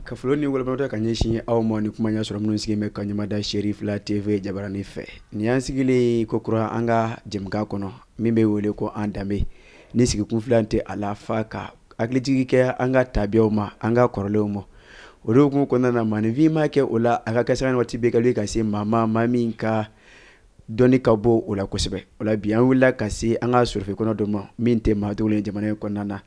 Ka foli ni waleɲumandɔn ka ɲɛsin aw ma ni kuma ɲɛ sɔrɔ minnu sigilen bɛ ka ɲɛmada Cherifla TV jabarani fɛ. Nin y'an sigilen ko kura an ka jɛmukan kɔnɔ min bɛ wele ko an danbe. Ni sigikun filan tɛ a la fa ka hakilijigin kɛ an ka tabiyaw ma, an ka kɔrɔlenw ma. O de hukumu kɔnɔna na maaninfin m'a kɛ o la a ka kɛ sanga waati bɛɛ ka wuli ka se maa ma, maa min ka dɔnni ka bon o la kosɛbɛ. O la bi an wulila ka se an ka sorofe kɔnɔ dɔ ma min tɛ maa dogolen jamana in kɔnɔna na.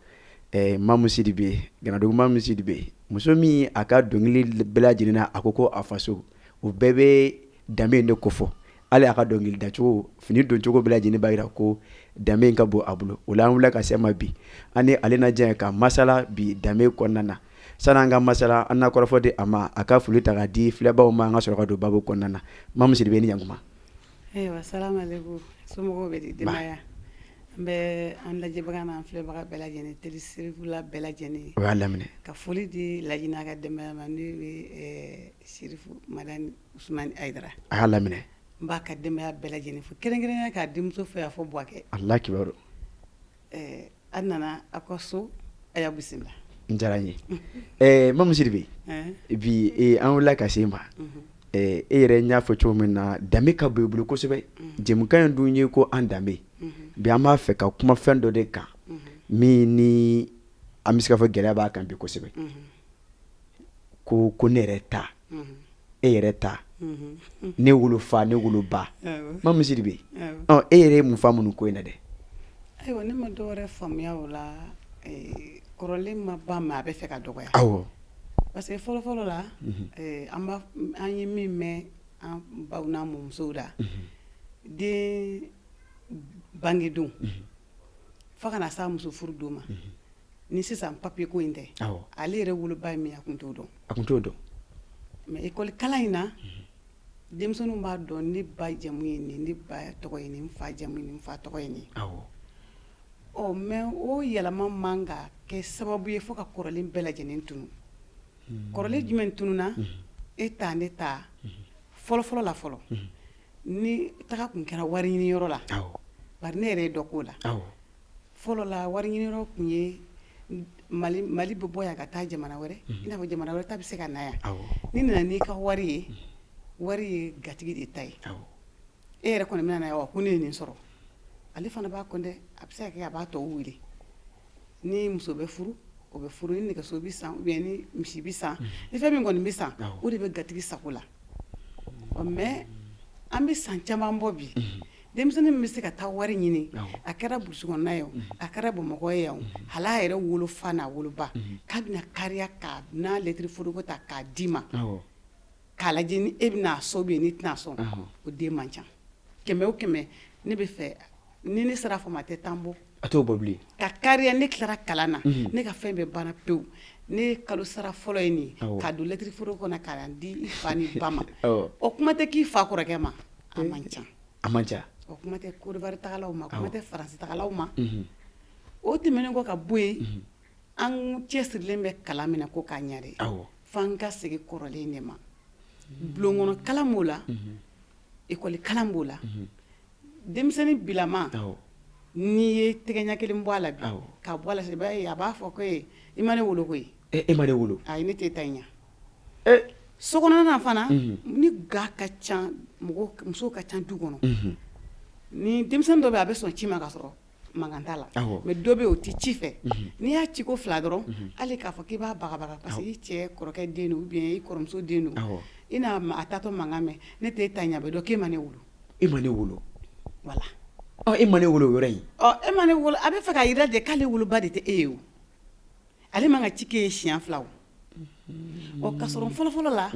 Mamu Sidibe, Ganadugu Mamu Sidibe, muso min a ka dɔnkili bɛɛ lajɛlen na a ko a faso, o bɛɛ bɛ danbe in de kofɔ. Hali a ka dɔnkili dacogo, fini doncogo bɛɛ lajɛlen b'a jira ko danbe in ka bon a bolo. O la an wulila ka se a ma bi, an ni ale na jɛ ka masala bi danbe kɔnɔna na. Sani an ka masala, an na kɔrɔfɔ di a ma, a ka foli ta ka di filɛbaw ma, an ka sɔrɔ ka don baabu kɔnɔna na. Mamu Sidibe, i ni ɲantuma. Ayiwa, salamalekun, somɔgɔw bɛ di, denbaya? An bɛ an lajɛbaga n'an filɛbaga bɛɛ lajɛlen, télé Cherifla bɛɛ lajɛlen. O y'a laminɛ. Ka foli di Lajinɛ n'a ka denbaya ma, n'o ye Serifu Madani Usumani Ayidara. A y'a laminɛ. N b'a ka denbaya bɛɛ lajɛlen fo kɛrɛnkɛrɛnnenya k'a denmuso fo yan fo Buwakɛ. Ala kibaru. Ɛɛ a nana aw ka so, a y'a bisimila. N diyara n ye. Ɛɛ Mamu Sidibe, bi an wulila ka se e ma. E yɛrɛ n y'a fɔ cogo min na, danbe ka bon i bolo kosɛbɛ. Jɛmukan in dun ye ko an danbe. Bi an b'a fɛ ka kuma fɛn dɔ de kan min ni an bɛ se k'a fɔ gɛlɛya b'a kan bi kosɛbɛ. Ko ne yɛrɛ ta, e yɛrɛ ta, ne wolofa, ne woloba. Mamu Sidibe, e yɛrɛ ye mun faamu nin ko in na dɛ? Ayiwa, ne ma dɔwɛrɛ faamuya o la, kɔrɔlen ma ban mais a bɛ fɛ ka dɔgɔya. Awɔ. Parce que fɔlɔfɔlɔ la, an ye min mɛn an baw n'an mɔmusow da, den bangedon fo ka na s'a muso furu don ma, ni sisan papier ko in tɛ, ale yɛrɛ woloba ye min ye, a tun t'o dɔn. A tun t'o dɔn. Mais école kalan in na, denmisɛnninw b'a dɔn ne ba jamu ye nin, ne ba tɔgɔ ye nin, n fa jamu ye nin, n fa tɔgɔ ye nin. Ɔ mais o yɛlɛma man ka kɛ sababu ye fo ka kɔrɔlen bɛɛ lajɛlen tunu. Kɔrɔlen jumɛn tununa? E ta, ne ta, fɔlɔfɔlɔ la fɔlɔ, ni taga tun kɛra wari ɲini yɔrɔ la, bari ne yɛrɛ ye dɔ k'o la. Fɔlɔ la, wari ɲini yɔrɔ tun ye Mali bɛ bɔ yan ka taa jamana wɛrɛ, i n'a fɔ jamana wɛrɛ ta bɛ se ka na yan. N'i nana n'i ka wari ye, wari ye gatigi de ta ye. E yɛrɛ kɔni bɛna na yan wa, ko ne ye nin sɔrɔ. Ale fana b'a compter, a bɛ se ka kɛ a b'a tɔw wele. Ni muso bɛ furu, o bɛ furu, ni nɛgɛso bɛ san ou bien ni misi bɛ san, ni fɛn min kɔni bɛ san, o de bɛ gatigi sago la. Ɔ mais an bɛ san caman bɔ bi, denmisɛnnin min bɛ se ka taa wari ɲini, a kɛra brousse kɔnɔna ye o, a kɛra Bamakɔ ye yan o, hali a yɛrɛ wolofa n'a woloba, k'a bɛna kariya ka n'a lettre foroko ta k'a d'i ma, k'a lajɛ ni e bɛna a sɔn ou bien n'i tɛna a sɔn, o den man ca. 100 o 100, ne bɛ fɛ ni ne sera a fɔ ma, a tɛ 10 bɔ. A t'o bɔ bilen. Ka kariya, ne tilara kalan na, ne ka fɛn bɛɛ banna pewu, ne kalo sara fɔlɔ ye nin ye, k'a don lettre foroko kɔnɔ k'a di i fa ni ba ma, o kuma tɛ k'i fa kɔrɔkɛ ma, a man ca. A man ca. O kuma tɛ Côte d'Ivoire tagalaw ma, kuma tɛ France tagalaw ma. O tɛmɛnen kɔ ka bɔ yen, an cɛsirilen bɛ kalan min na ko k'a ɲɛ dɛ, f'an ka segin kɔrɔlen de ma. Bulonkɔnɔ kalan b'o la, école kalan b'o la. Denmisɛnnin bilama, n'i ye tɛgɛ ɲɛ kelen bɔ a la bi, k'a bɔ a la, i b'a ye a b'a fɔ ko i ma ne wolo koyi. E ma ne wolo. Ayi, ne t'e ta in ɲɛ. So kɔnɔna fana, ni ga ka ca, mɔgɔ musow ka ca du kɔnɔ, ni denmisɛnnin dɔ bɛ a bɛ sɔn ci ma ka sɔrɔ mankan t'a la, mais dɔ bɛ yen, o tɛ ci fɛ. N'i y'a ci ko fila dɔrɔn, hali k'a fɔ k'i b'a bagabaga parce que i cɛ kɔrɔkɛ den don ou bien i kɔrɔmuso den don, i n'a a taatɔ mankan mɛn, ne t'e ta ɲɛ, a bɛ dɔn k'e ma ne wolo. E ma ne wolo. Voilà. E ma ne wolo o yɔrɔ in. Ɔ, e ma ne wolo, a bɛ fɛ k'a jira de k'ale woloba de tɛ e ye o. Ale man ka ci k'e ye siɲɛ fila o. Ɔ, k'a sɔrɔ fɔlɔfɔlɔ la,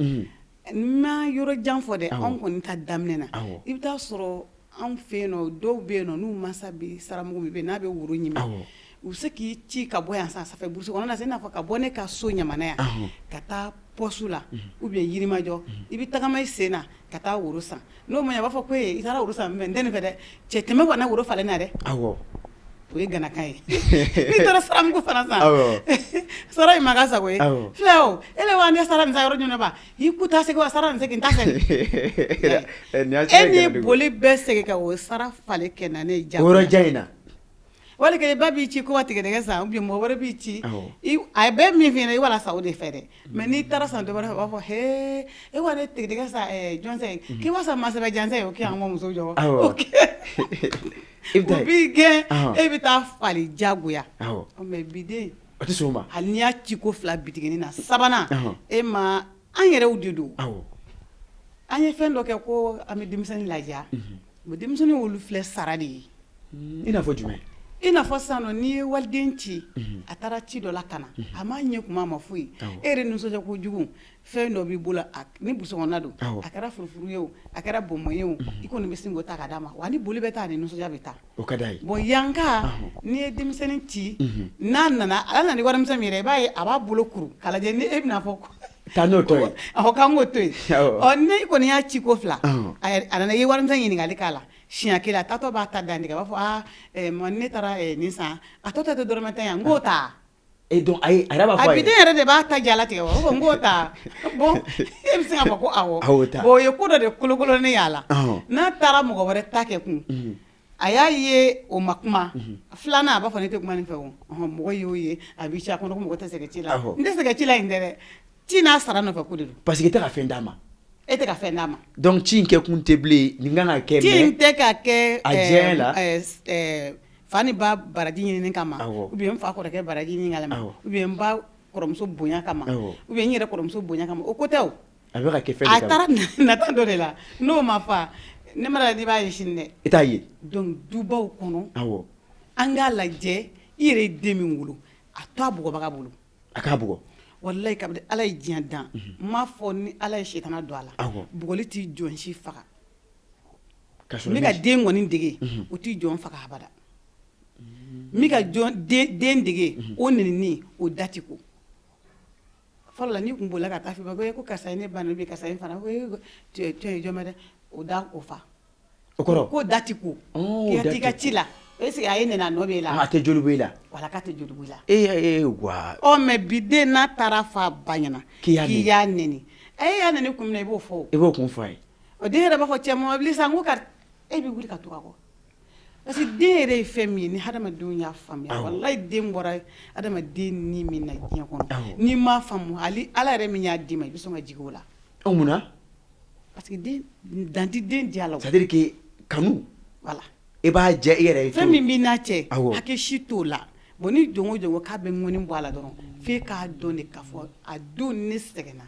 n ma yɔrɔ jan fɔ dɛ, anw kɔni ta daminɛ na, i bɛ taa sɔrɔ anw fɛ yen nɔ, dɔw bɛ yen nɔ, n'u mansa bɛ saramugu min bɛ yen n'a bɛ woro ɲimi. U bɛ se k'i ci ka bɔ yan san ça fait brousse kɔnɔna na i n'a fɔ ka bɔ ne ka so Ɲamana yan ka taa poste la ou bien Yirimajɔ i bɛ tagama i sen na ka taa woro san n'o ma ɲɛ a b'a fɔ ko i taara woro san mais n tɛ nin fɛ dɛ cɛ tɛmɛ wa na woro falen na dɛ o ye ganakan ye n'i taara saramugu fana san sara in ma ka sago ye filɛ o e le wa ne sara nin san yɔrɔ jumɛn ba i ku taa segin wa sara nin segin n t'a fɛ e ni boli bɛɛ segin ka o sara falen kɛ na ne ja yɔrɔ jan in na wali kelen ba b'i ci ko ka tigɛdɛgɛ san ou bien mɔgɔ wɛrɛ b'i ci a bɛ min f'i ɲɛna i wala san o de fɛ dɛ mais n'i taara san dɔ wɛrɛ fɛ u b'a fɔ hee e wa ne tigɛdɛgɛ san jɔn k'i wa san masɛbɛ jansa o k'i an ka muso jɔ u b'i gɛn e bɛ taa falen jagoya mais bi den o tɛ sɔn o ma hali n'i y'a ci ko fila bitiginin na sabanan e ma an yɛrɛw de don an ye fɛn dɔ kɛ ko an bɛ denmisɛnnin ladiya bon denmisɛnnin olu filɛ sara de ye i n'a fɔ jumɛn i n'a fɔ sisan nɔ n'i ye waliden ci a taara ci dɔ la ka na a m'a ɲɛ kuma a ma foyi e yɛrɛ nisɔndiya kojugu fɛn dɔ b'i bolo ni brousse kɔnɔna don a kɛra furufuru ye o a kɛra bonbon ye o i kɔni bɛ sin k'o ta ka d'a ma wa ni boli bɛ taa ni nisɔndiya bɛ taa o ka d'a ye bon yanka n'i ye denmisɛnnin ci n'a nana a nana ni warimisɛn min yɛrɛ i b'a ye a b'a bolo kuru k'a lajɛ ni e bɛna fɔ taa n'o tɔ ye a ko k'an k'o to yen ɔ ni kɔni y'a ci ko fila a nana i ye warimisɛn ɲininkali k'a la siɲɛ kelen a taatɔ b'a ta dantigɛ a b'a fɔ aa ne taara nin san a tɔ tɛ dɔrɔmɛ tan ye n k'o ta e donc ayi a yɛrɛ b'a fɔ a biden yɛrɛ de b'a ta jalatigɛ wa ko n k'o ta bon e bɛ se k'a fɔ ko awɔ bon o ye ko dɔ de kolokolonen y'a la n'a taara mɔgɔ wɛrɛ ta kɛ kun a y'a ye o ma kuma filanan a b'a fɔ ne tɛ kuma nin fɛ o mɔgɔ y'o ye a b'i ci a kɔnɔ ko mɔgɔ tɛ sɛgɛn ci la n tɛ sɛgɛn ci la in tɛ dɛ ci n'a sara nɔfɛ ko de don parce que i tɛ ka fɛn d'a ma e tɛ ka fɛn d'a ma donc ci in kɛ kun tɛ bilen nin kan ka kɛ ci in tɛ ka kɛ a diɲɛ la fa ni ba baraji ɲinini kama ou bien n fa kɔrɔkɛ baraji ɲini kama ou bien n ba kɔrɔmuso bonya kama ou bien n yɛrɛ kɔrɔmuso bonya kama o ko tɛ o a bɛ ka kɛ fɛn a taara nata dɔ de la n'o ma fa ne ma n'i b'a ye sini dɛ i t'a ye donc dubaw kɔnɔ an k'a lajɛ i yɛrɛ ye den min wolo a to a bugɔbaga bolo a k'a bugɔ walayi kabini ala ye diɲɛ dan n m'a fɔ ni ala ye sitana don a la bugɔli t'i jɔn si faga n bɛ ka den kɔni dege o t'i jɔn faga abada n bɛ ka den dege o nenini o da ti ko fɔlɔ la n'i tun bolila ka taa fɔ i ba ko karisa ye ne ba neni karisa ye n fa neni ko tu es jɔn dɛ o da o fa o kɔrɔ ko da ti ko k'i ka t'i ka ci la est-ce que a ye nɛni a nɔ b'e la a tɛ joli bɔ e la wala k'a tɛ joli bɔ i la ee wa ɔ mais bi den n'a taara f'a ba ɲɛna k'i y'a nɛni e y'a nɛni kun min na i b'o fɔ i b'o kun fɔ a ye o den yɛrɛ b'a fɔ cɛ mobili san ko e bɛ wuli ka tugu a kɔ parce que den yɛrɛ ye fɛn min ye ni hadamadenw y'a faamuya walayi den bɔra hadamaden ni min na diɲɛ kɔnɔ n'i m'a faamu hali ala yɛrɛ min y'a d'i ma i bɛ sɔn ka jigin o la mun na parce que den dan tɛ den diya la c'est à dire que kanu voilà i b'a jɛ i yɛrɛ ye fɛn min b'i n'a cɛ hakɛ si t'o la bon ni jɔn o jɔn ko k'a bɛ ŋɔni bɔ a la dɔrɔn f'e k'a dɔn de k'a fɔ a don ne sɛgɛnna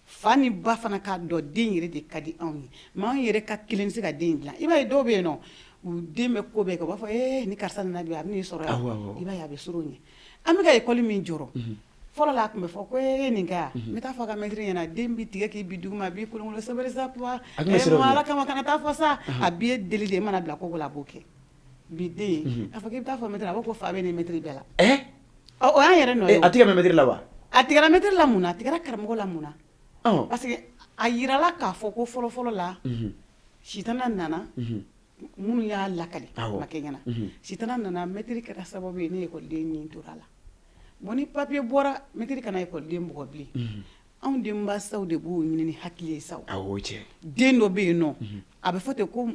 fa ni ba fana k'a dɔn den yɛrɛ de ka di anw ye mais anw yɛrɛ ka kelen tɛ se ka den dilan i b'a ye dɔw bɛ yen nɔ u den bɛ ko bɛɛ kɛ u b'a fɔ ee ni karisa nana bi a bɛ n'i sɔrɔ yan i b'a ye a bɛ siran o ɲɛ an bɛ ka école min jɔrɔ fɔlɔ la a tun bɛ fɔ ko e ye nin kɛ yan n bɛ taa fɔ a ka maître ɲɛna den b'i tigɛ k'i bin duguma a b'i kolonkolon sabali sa papa ala kama kana taa fɔ sa a b'i deli de e mana bila ko o ko la a b'o kɛ bi den a fɔ k'i bɛ taa fɔ maître a b'a fɔ ko fa bɛ ne maître bɛɛ la o y'an yɛrɛ nɔ ye a tigɛ bɛ maître la wa a tigɛra maître la mun na a tigɛra karamɔgɔ la mun na parce que a yirala k'a fɔ ko fɔlɔfɔlɔ la sitana nana minnu y'a lakali ma kɛ ɲɛna sitana nana maître kɛra sababu ye ni ekɔliden nin tora a la bon ni papier bɔra maître kana ekɔliden bugɔ bilen anw denmansaw de b'o ɲini ni hakili ye sa den dɔ bɛ yen nɔ a bɛ fɔ ten ko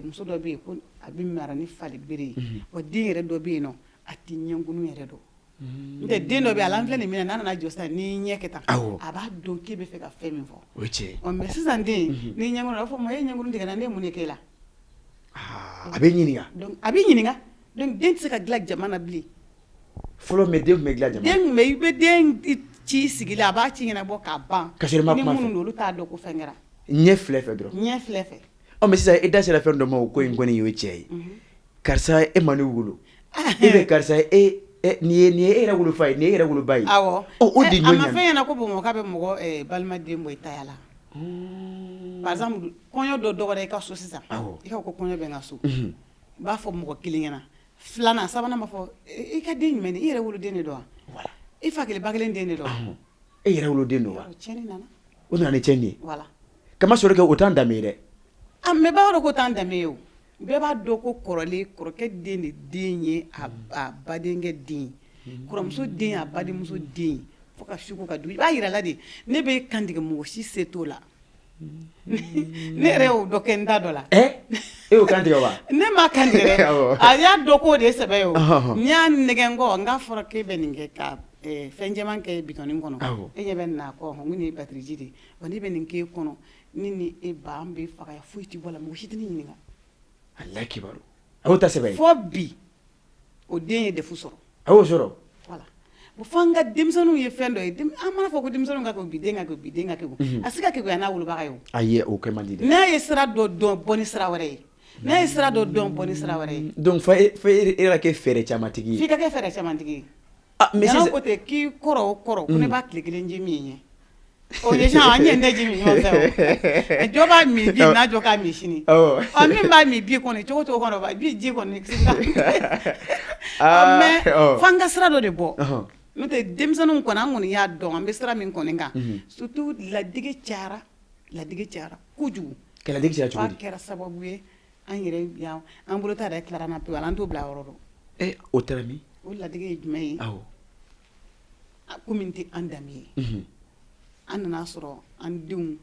muso dɔ bɛ yen ko a bɛ mara ni fali bere ye wa den yɛrɛ dɔ bɛ yen nɔ a tɛ ɲɛnkunu yɛrɛ dɔn n'o tɛ den dɔ bɛ yen a filɛ nin min na n'a nana jɔ sisan n'i ɲɛ kɛ tan a b'a dɔn k'e bɛ fɛ ka fɛn min fɔ mais sisan den n'i ɲɛnkunu a b'a fɔ ma e ɲɛnkunu tigɛ ne ye mun de k'e la a bɛ ɲininka a bɛ ɲininka donc den tɛ se ka dilan jama na bilen fɔlɔ mais den tun bɛ dilan jama den tun bɛ i bɛ den ci sigi la a b'a ci ɲɛnabɔ k'a ban ka sɔrɔ i ma kuma ni minnu don olu t'a dɔn ko fɛn kɛra ɲɛ filɛ fɛ dɔrɔn ɲɛ filɛ fɛ ɔ mais sisan i da sera fɛn dɔ ma o ko in kɔni y'o tiɲɛ ye karisa e ma ne wolo e bɛ karisa e nin ye nin ye e yɛrɛ wolofa ye nin ye e yɛrɛ woloba ye awɔ o de a ma fɔ e ɲɛna ko Bamakɔ k'a bɛ mɔgɔ balima den bɔ i taya la par exemple kɔɲɔ dɔ dɔgɔda i ka so sisan i ka ko kɔɲɔ bɛ n ka so i b'a fɔ mɔgɔ kelen ɲɛna Filanan, sabanan b'a fɔ i ka den jumɛn, i yɛrɛ woloden de don wa? I fa kelen ba kelen den de don? E yɛrɛ woloden don wa? Tiɲɛni nana. O nana ni tiɲɛni ye. Kama sɔrɔ kɛ, o t'an danbe ye dɛ. A mais b'a dɔn ko t'an danbe ye o. Bɛɛ b'a dɔn ko kɔrɔlen, kɔrɔkɛ den de den ye a badenkɛ den ye, kɔrɔmuso den a badenmuso den ye, fo ka su ko ka dugu. I b'a yira la de, ne bɛ kantigɛ, mɔgɔ si se t'o la. Ne yɛrɛ y'o dɔ kɛ n da dɔ la. E y'o kan tigɛ wa? Ne ma kan tigɛ dɛ, a y'a dɔn k'o de ye sɛbɛ ye o. N y'a nɛgɛn kɔ, n k'a fɔra k'e bɛ nin kɛ ka fɛn jɛman kɛ bitɔnin kɔnɔ, e ɲɛ bɛ nin na kɔ, n ko nin ye batiri ji de ye wa. Ne bɛ nin k'e kɔnɔ, ne ni e ba, an bɛ faga, foyi tɛ bɔ la, mɔgɔ si tɛ ne ɲininka. Ala kibaru, a y'o ta sɛbɛ ye. Fo bi, o den ye DEF sɔrɔ. A y'o sɔrɔ. Voilà. Bon, fo an ka denmisɛnninw ye fɛn dɔ ye. An mana fɔ ko denmisɛnninw ka kɛ bi, den ka kɛ bi, den ka kɛ, a se ka kɛ n'a wolobaga ye o. Ayi, o kɛ man di dɛ. N'a ye sira dɔ dɔn, bɔ ni sira wɛrɛ ye. N'a ye sira dɔ dɔn, bɔ ni sira wɛrɛ ye. Donc fo e yɛrɛ kɛ fɛɛrɛ camantigi ye. F'i ka kɛ fɛɛrɛ camantigi ye. Ah, mais sisan ko ten k'i kɔrɔ o kɔrɔ, ko ne b'a tile kelen ji min ye. O ye sisan, an ɲɛ tɛ ji min ɲɔgɔn fɛ o. Jɔ b'a min bi, n'a jɔ k'a min sini. Ɔ, min b'a min bi kɔni, cogo cogo kɔnɔ, bi ji kɔni. Mais f'an ka sira dɔ de bɔ. N'o tɛ, denmisɛnninw kɔni, an kɔni y'a dɔn an bɛ sira min kɔni kan. Surtout ladege cayara, ladege cayara kojugu. Ka ladege caya cogo di? F'a kɛra sababu ye, an yɛrɛ yan, an bolo ta yɛrɛ tilara na pewu, an t'o bila yɔrɔ dɔn. Ɛ, o taara min? O ladege ye jumɛn ye? Ko min tɛ an danbe ye. An nana sɔrɔ an denw,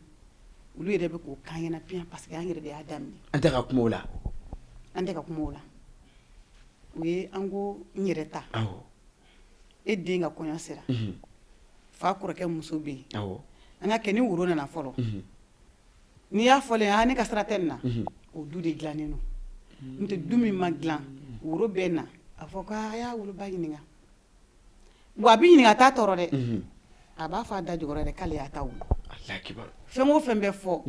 olu yɛrɛ bɛ k'o kan ɲɛna piyan, parce que an yɛrɛ de y'a daminɛ. An tɛ ka kuma o la. An tɛ ka kuma o la. O ye an ko n yɛrɛ ta. E den ka kɔɲɔ sera, fa kɔrɔkɛ muso bɛ yen. An ka kɛ ni woro nana fɔlɔ, n'i y'a fɔlen, aa, ne ka sira tɛ nin na, o du de dilannen don. N'o tɛ, du min ma dilan, woro bɛ na, a fɔ ko a y'a woloba ɲininka. Wa a bɛ ɲininka, a t'a tɔɔrɔ dɛ, a b'a fɔ a da jukɔrɔ yɛrɛ k'ale y'a ta wolo. Fɛn o fɛn bɛ fɔ,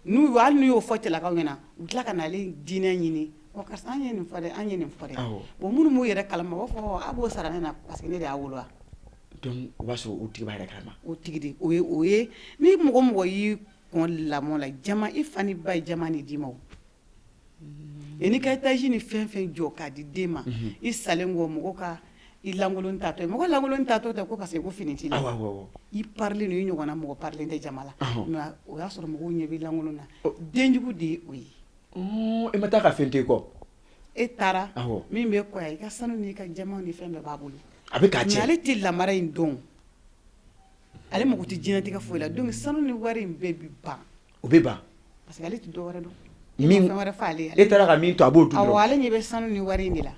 n'u hali n'u y'o fɔ cɛlakaw ɲɛna, u tila ka n'ale diinɛ ɲini: ɔ, karisa, an ye nin fɔ dɛ, an ye nin fɔ dɛ. Bon, minnu b'u yɛrɛ kalama, u b'a fɔ a b'o sara ne na, parce que ne de y'a wolo wa. Donc o b'a sɔrɔ o tigi b'a yɛrɛ kalama. O tigi de, o ye ni mɔgɔ mɔgɔ y'i kɔn lamɔ la, jama, i fa ni ba ye jama de d'i ma. O n'i ka étage ni fɛn fɛn jɔ k'a di den ma, i salen kɔ, mɔgɔ ka i lankolon tatɔ ye, mɔgɔ lankolon tatɔ tɛ ko parce que ko fini t'i la. I parilen don, i ɲɔgɔnna mɔgɔ parilen tɛ jama la, mais o y'a sɔrɔ mɔgɔw ɲɛ b'i lankolon na. Denjugu de ye o ye. E ma taa ka fɛn to i kɔ. E taara, min bɛ kɔ yan, i ka sanu n'i ka jama ni fɛn bɛɛ b'a bolo. A bɛ k'a cɛ. Ale tɛ lamara in dɔn, ale mako tɛ diɲɛlatigɛ foyi la. Donc sanu ni wari in bɛɛ bɛ ban. O bɛ ban. Parce que ale tɛ dɔ wɛrɛ dɔn. Min fɛn wɛrɛ f'ale ye. E taara ka min to, a b'o dun dɔrɔn. Awɔ, ale ɲɛ bɛ sanu ni wari in de la.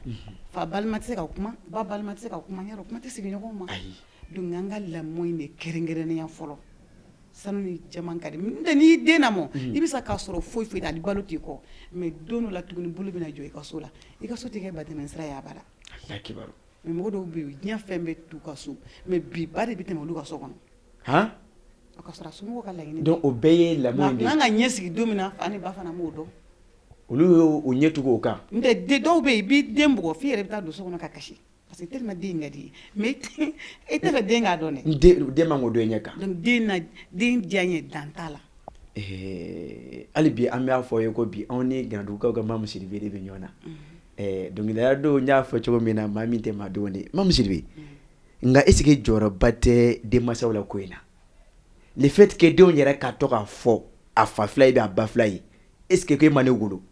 Fa balima tɛ se ka kuma, ba balima tɛ se ka kuma, yarɔ, kuma tɛ sigiɲɔgɔnw ma. Ayi. Donc an ka lamɔ in de kɛrɛnkɛrɛnnenya fɔlɔ, sanu ni jama ka di. N'o tɛ, n'i y'i den lamɔ, i bɛ sa k'a sɔrɔ foyi foyi tɛ, hali balo t'i kɔ, mais don dɔ la tuguni, bolo bɛna jɔ i ka so la, i ka so tɛ kɛ batɛmɛ sira ye abada. Ala kibaru. Mais mɔgɔ dɔw bɛ yen, diɲɛ fɛn bɛɛ t'u ka so, mais bi, ba de bɛ tɛmɛ olu ka so kɔnɔ. Han. O ka sɔrɔ a somɔgɔw ka laɲini. Donc o bɛɛ ye lamɔ in de ye. A kun kan ka ɲɛ sigi don min na, fa ni ba fana m'o dɔn. Olu y'o ɲɛ tugu o kan. N'o tɛ, den dɔw bɛ yen, i b'i den bugɔ f'i yɛrɛ bɛ taa don so kɔnɔ ka kasi, parce que tellement den in ka di i ye, mais e tɛ fɛ den k'a dɔn dɛ. Den man k'o dɔn i ɲɛ kan. Donc den na, den diyaɲɛ dan t'a la. Hali bi an b'a fɔ ye ko bi anw ni Ganadugukaw ka Mamu Sidibe de bɛ ɲɔgɔn na. Dɔnkilidala don, n y'a fɔ cogo min na, maa min tɛ maa dogo de Mamu Sidibe. Nka est ce que jɔyɔrɔba tɛ denmansaw la ko in na? Le fait que denw yɛrɛ ka to k'a fɔ a fa fila ye bɛ a ba fila ye, est ce que k'e ma ne wolo?